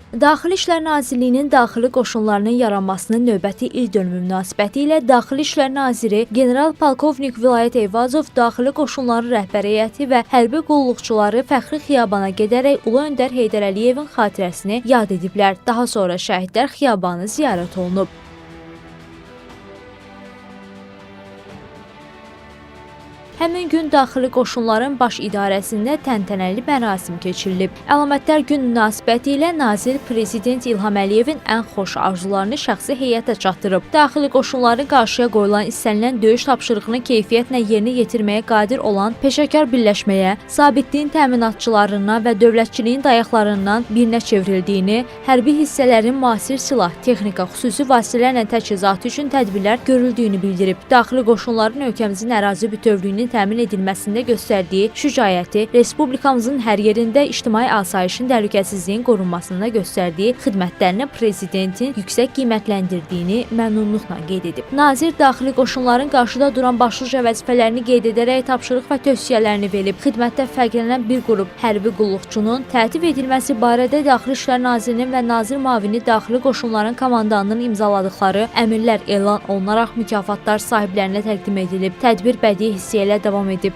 Daxili İşlər Nazirliyinin daxili qoşunlarının yaranmasının növbəti il dönümü münasibəti ilə Daxili İşlər Naziri general-polkovnik Vilayət Eyvazov daxili qoşunların rəhbər heyəti və hərbi qulluqçuları fəxri xiyabana gedərək Ulu Öndər Heydər Əliyevin xatirəsini yad ediblər. Daha sonra Şəhidlər Xiyabanı ziyarət olunub. Həmin gün Daxili Qoşunların Baş İdarəsində təntənəli mərasim keçirilib. Əlamətdar gün münasibəti ilə nazir Prezident İlham Əliyevin ən xoş arzularını şəxsi heyətə çatdırıb. Daxili qoşunların qarşıya qoyulan istənilən döyüş tapşırığını keyfiyyətlə yerinə yetirməyə qadir olan peşəkar birləşməyə, sabitliyin təminatçılarından və dövlətçiliyin dayaqlarından birinə çevrildiyini, hərbi hissələrin müasir silah, texnika, xüsusi vasitələrlə təchizatı üçün tədbirlər görüldüyünü bildirib. Daxili qoşunların ölkəmizin ərazi bütövlüyünün təmin edilməsində göstərdiyi şücaəti, respublikamızın hər yerində ictimai asayişin, təhlükəsizliyin qorunmasında göstərdiyi xidmətlərini prezidentin yüksək qiymətləndirdiyini məmnunluqla qeyd edib. Nazir daxili qoşunların qarşıda duran başlıca vəzifələrini qeyd edərək tapşırıq və tövsiyələrini verib. Xidmətdə fərqlənən bir qrup hərbi qulluqçunun təltif edilməsi barədə Daxili İşlər Nazirinin və nazir müavini daxili qoşunların komandanının imzaladıqları əmrlər elan olunaraq mükafatlar sahiblərinə təqdim edilib. Tədbir bədii hissə ilə davam edib.